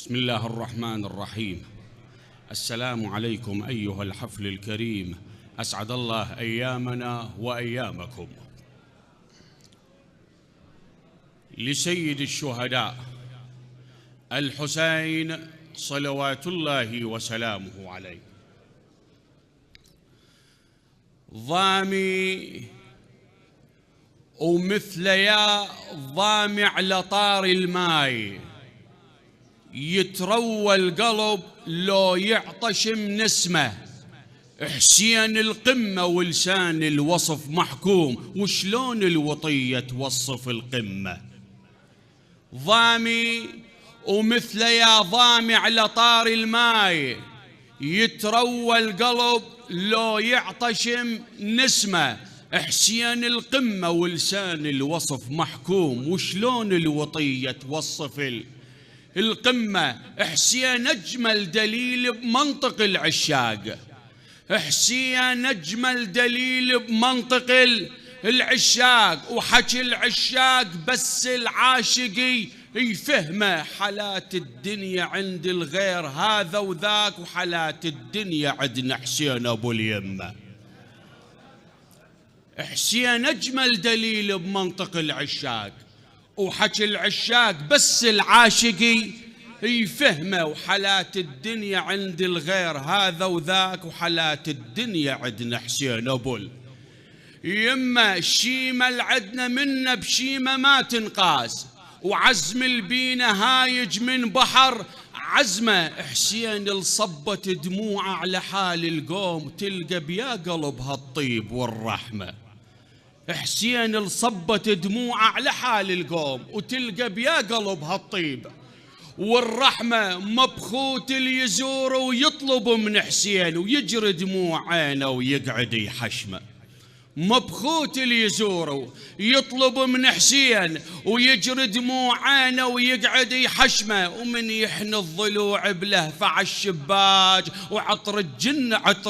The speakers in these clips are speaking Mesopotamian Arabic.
بسم الله الرحمن الرحيم. السلام عليكم أيها الحفل الكريم، أسعد الله أيامنا وأيامكم. لسيد الشهداء الحسين صلوات الله وسلامه عليه. ضامي ومثل يا ضامي على طار الماي، يتروى القلب لو يعطش من اسمه. حسين القمة ولسان الوصف محكوم، وشلون الوطية توصف القمة. ضامي ومثل يا ضامي على طار الماي، يتروى القلب لو يعطش من اسمه. حسين القمة ولسان الوصف محكوم، وشلون الوطية توصف القمة. حسين أجمل دليل بمنطق العشاق، حسين أجمل دليل بمنطق العشاق. وحكي العشاق بس العاشقي يفهمه، حالات الدنيا عند الغير هذا وذاك، وحالات الدنيا عندنا حسين أبو اليمة. حسين أجمل دليل بمنطق العشاق، وحكي العشاق بس العاشقي يفهمه، وحالات الدنيا عند الغير هذا وذاك، وحالات الدنيا عندنا حسين أبو يما. الشيمة العدنا منا بشيمة ما تنقاس، وعزم البينا هايج من بحر عزمه. حسين الصبت دموعه على حال القوم، تلقى بيا قلبها الطيب والرحمة. حسين الصبت دموعه على حال القوم، وتلقى بيا قلبها الطيب والرحمة. مبخوت اللي يزوره ويطلب من حسين، ويجري دموع عينه ويقعد يحشمه. مبخوت اللي يزوره يطلب من حسين، ويجري دموع عينه ويقعد يحشمه. ومن يحن الضلوع بلهفة على الشباك، وعطر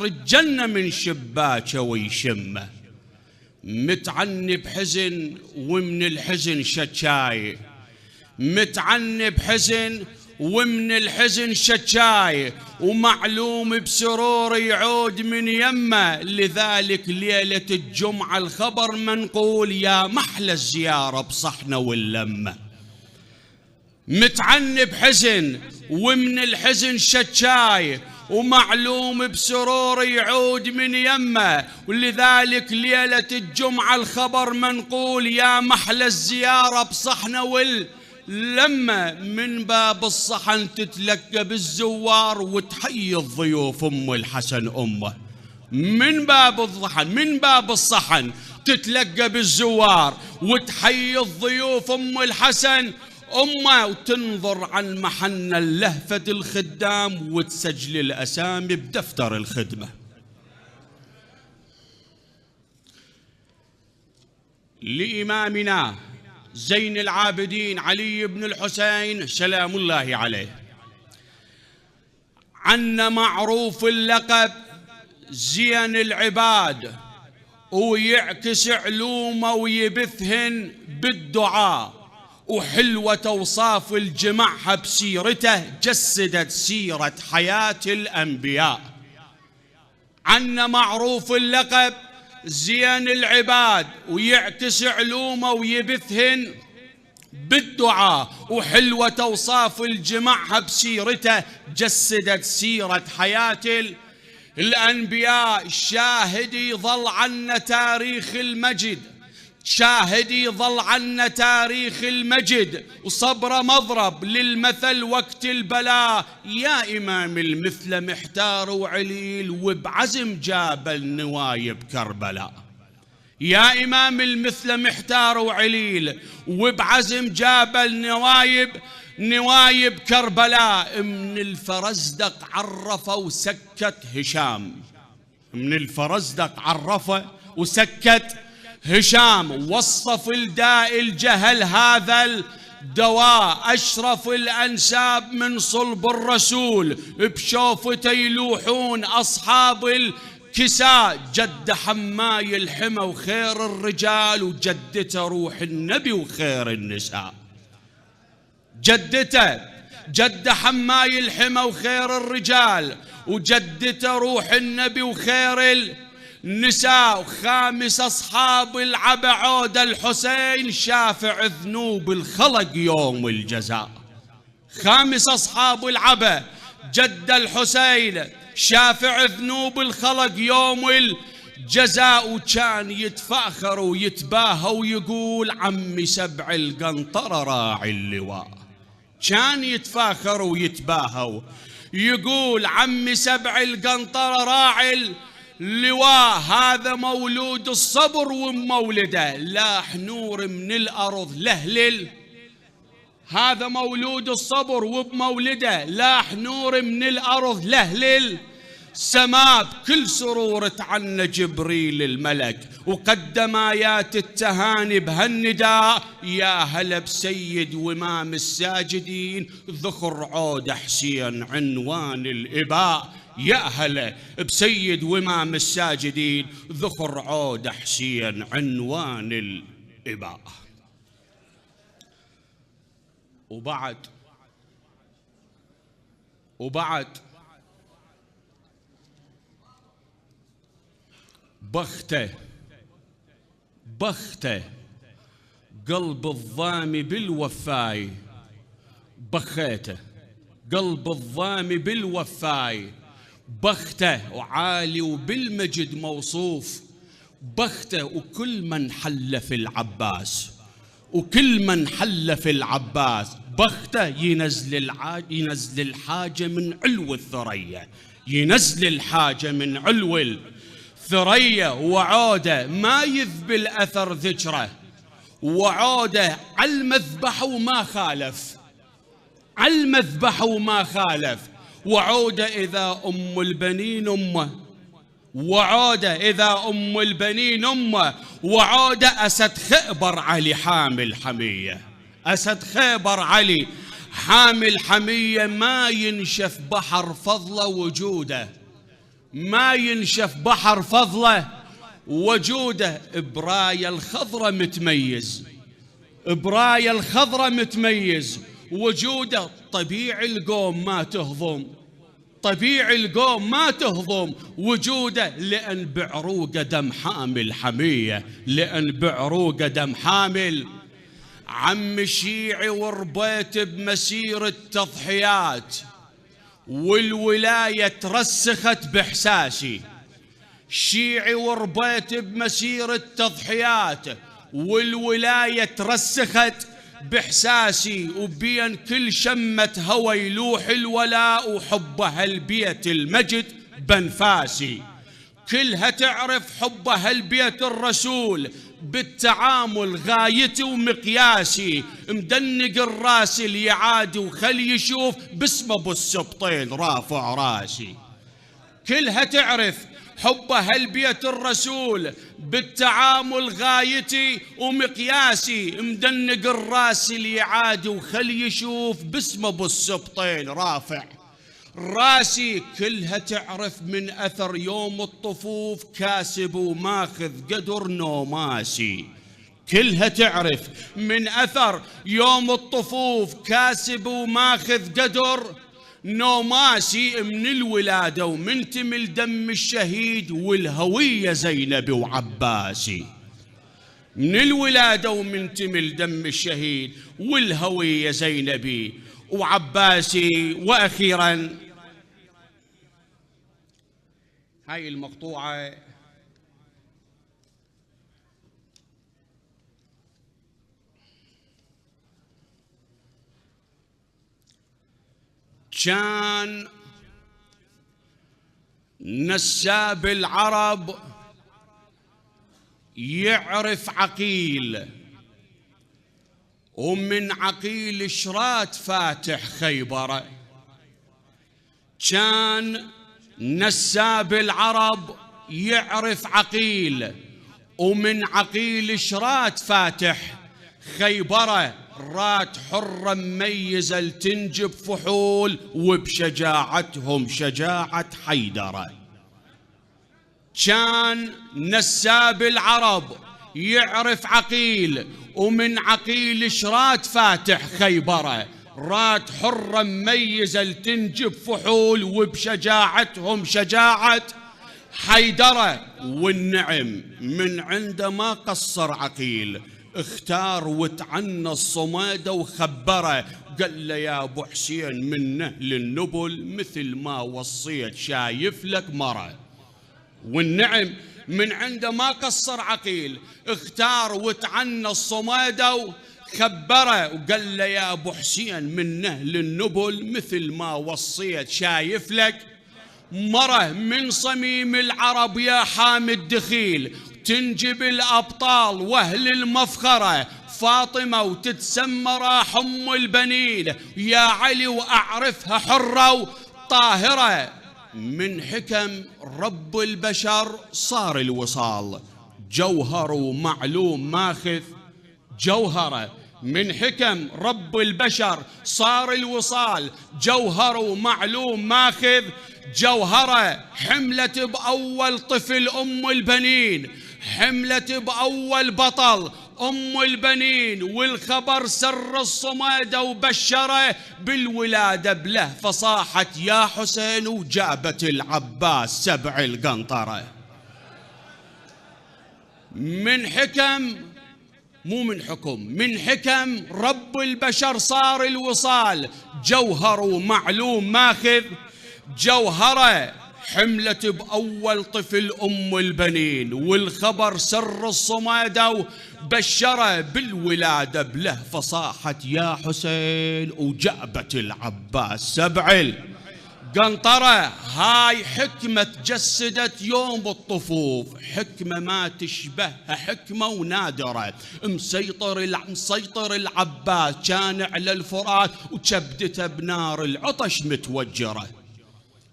الجنة من شباكه ويشمه. متعني بحزن ومن الحزن شكاي، متعني بحزن ومن الحزن شكاي، ومعلوم بسرور يعود من يمه. لذلك ليلة الجمعة الخبر منقول، يا محلى الزيارة بصحنا واللمة. متعني بحزن ومن الحزن شكاي، ومعلوم بسرور يعود من يمه. ولذلك ليلة الجمعة الخبر منقول، يا محلى الزيارة بصحنا واللمة. من باب الصحن تتلقى بالزوار، وتحيي الضيوف أم الحسن أمه. من باب الصحن تتلقى بالزوار، وتحيي الضيوف أم الحسن أمه. وتنظر عن محن اللهفة الخدام، وتسجل الأسامي بدفتر الخدمة. لإمامنا زين العابدين علي بن الحسين سلام الله عليه، عنا معروف اللقب زين العباد، ويعكس علومه ويبثهن بالدعاء. وحلوة أوصاف الجمعها بسيرته، جسدت سيرة حياة الأنبياء. عنا معروف اللقب زين العباد، ويعكس علومه ويبثهن بالدعاء. وحلوة أوصاف الجمعها بسيرته، جسدت سيرة حياة الأنبياء. شاهد يظل عنا تاريخ المجد، شاهد يظل عنا تاريخ المجد، وصبر مضرب للمثل وقت البلاء. يا إمام المثل محتار وعليل، وبعزم جاب النوايب كربلاء. يا إمام المثل محتار وعليل، وبعزم جاب نوايب كربلاء. من الفرزدق عرفه وسكت هشام، من الفرزدق عرفه وسكت هشام. وصف الداء الجهل هذا الدواء، أشرف الأنساب من صلب الرسول. بشوفته يلوحون أصحاب الكساء، جد حماي الحمى وخير الرجال، وجدته روح النبي وخير النساء. جدته جده حماي الحمى وخير الرجال، وجدته روح النبي وخير النساء، وخامس أصحاب العبا عود الحسين شافع ذنوب الخلق يوم الجزاء. خامس أصحاب العبا جد الحسين شافع ذنوب الخلق يوم الجزاء، وكان يتفاخر ويتباهى ويقول عمي سبع القنطرة راعي اللواء. كان يتفاخر ويتباهى ويقول عمي سبع القنطرة راعي اللواء. هذا مولود الصبر ومولده لاح نور من الأرض لهلل. هذا مولود الصبر وبمولده لاح نور من الأرض لهلل سماء. بكل سرور عنا جبريل الملك وقدم آيات التهاني بهالنداء. يا هلا بسيد وإمام الساجدين ذخر عود حسين عنوان الإباء. يا هلا بسيد وإمام الساجدين ذخر عود حسين عنوان الإباء. وبعد بخته قلب الضامي بالوفاي، بخيته قلب الضامي بالوفاي، بخته وعالي وبالمجد موصوف، بخته وكل من حل في العباس، وكل من حل في العباس بخته ينزل الحاجة من علو الثريا، ينزل الحاجة من علو الثريا. وعوده ما يذبل أثر ذكره، وعوده على المذبح وما خالف، على المذبح وما خالف. وعوده إذا أم البنين أمه، وعوده إذا أم البنين أمه. وعوده أسد خيبر علي حامل حمية، أسد خيبر علي حامل حمية. ما ينشف بحر فضله وجوده، ما ينشف بحر فضله وجوده. براية الخضرة متميز، براية الخضرة متميز وجوده. طبيعي القوم ما تهضم، طبيعي القوم ما تهضم وجوده. لأن بعروقه دم حامل حمية، لأن بعروقه دم حامل. عم شيعي وربيت بمسير التضحيات، والولاية ترسخت بإحساسي. شيعي وربيت بمسير التضحيات، والولاية ترسخت بإحساسي. وبين كل شمة هوى يلوح الولاء، وحبه هالبيت المجد بنفاسي. كلها تعرف حبه هالبيت الرسول، بالتعامل غايتي ومقياسي. مدنق الراس اللي يعادي وخلي يشوف باسم ابو السبطين رافع راسي. كلها تعرف حبه هالبيت الرسول، بالتعامل غايتي ومقياسي. مدنق الراس اللي يعادي وخلي يشوف باسم ابو السبطين رافع راسي. كلها تعرف من أثر يوم الطفوف كاسب وماخذ قدر نوماسي. كلها تعرف من أثر يوم الطفوف كاسب وماخذ قدر نوماسي. من الولادة ومنتمي لدم الشهيد، والهوية زينب وعباسي. من الولادة ومنتمي لدم الشهيد، والهوية زينبي وعباسي. وأخيراً هاي المقطوعة كان نساب العرب يعرف عقيل، ومن عقيل شرات فاتح خيبر. كان نساب العرب يعرف عقيل، ومن عقيل شرات فاتح خيبر. رات حرة مميزة لتنجب فحول، وبشجاعتهم شجاعة حيدرة. كان نساب العرب يعرف عقيل، ومن عقيل شرات فاتح خيبر. رات حرة مميزة لتنجب فحول، وبشجاعتهم شجاعة حيدرة. والنعم من عنده ما قصر عقيل، اختار وتعنى الصمادة وخبره، قال له يا ابو حسين منه للنبل مثل ما وصيت شايف لك مرة. والنعم من عنده ما قصر عقيل، اختار وتعنى الصمادة وخبره، وقال له يا ابو حسين منه للنبل مثل ما وصيت شايف لك مرة. من صميم العرب يا حامد دخيل، تنجب الأبطال وأهل المفخرة، فاطمة وتتسمى راح أم البنين، يا علي وأعرفها حرة وطاهرة. من حكم رب البشر صار الوصال، جوهر ومعلوم ماخذ جوهره. من حكم رب البشر صار الوصال، جوهر ومعلوم ماخذ جوهره. حملت بأول طفل أم البنين، حملت بأول بطل أم البنين، والخبر سر الصمادة وبشره بالولادة بله، فصاحت يا حسين وجابت العباس 7 القنطرة. من حكم مو من حكم، من حكم رب البشر صار الوصال، جوهر ومعلوم ماخذ جوهره. حملت بأول طفل أم البنين، والخبر سر الصمادة وبشره بالولادة بله، فصاحت يا حسين وجابت العباس 7 القنطرة. هاي حكمة تجسدت يوم الطفوف، حكمة ما تشبهها حكمة ونادرة. مسيطر العباس كان على الفرات، وكبدته بنار العطش متوجرة.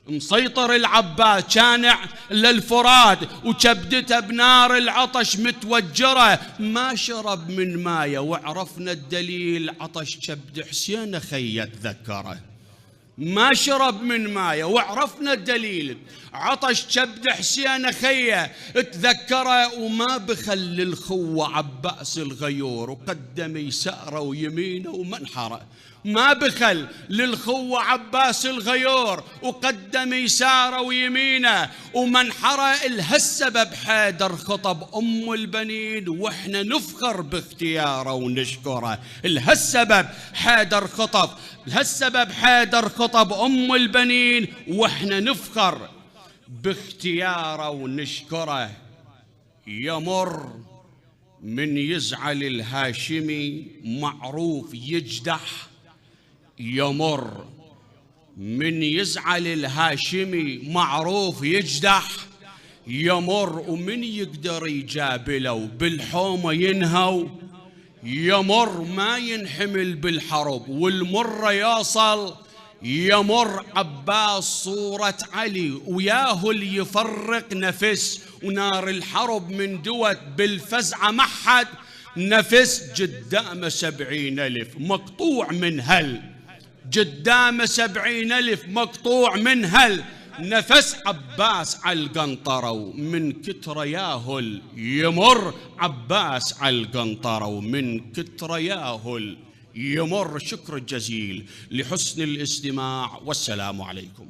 مسيطر العباس كان للفرات، وكبدته بنار العطش متوجرة. ما شرب من مايه وعرفنا الدليل، عطش كبد حسين خي تذكره. ما شرب من مايه وعرفنا الدليل، عطش كبد حسين خيه تذكره. وما بخل الخوة عباس الغيور، وقدم يساره ويمينه ومنحره. ما بخل للخوة عباس الغيور، وقدم يساره ويمينه ومنحره. لهالسبب حيدر خطب أم البنين، واحنا نفخر باختياره ونشكره. لهالسبب حيدر خطب، لهالسبب حيدر خطب أم البنين، واحنا نفخر باختياره ونشكره. يمر من يزعل الهاشمي معروف يجدح، يمر من يزعل الهاشمي معروف يجدح. يمر ومن يقدر يجابله بالحومة ينهو، يمر ما ينحمل بالحرب والمرة يوصل. يمر عباس صورة علي وياهو اللي يفرق نفس، ونار الحرب من دوت بالفزعة محد نفس. قدامه 70,000 مقطوع من هل، قدامه 70,000 مقطوع من هل. نفس عباس على القنطرة ومن كتر ياهل، يمر عباس على القنطرة ومن كتر ياهل يمر. شكر جزيل لحسن الاستماع، والسلام عليكم.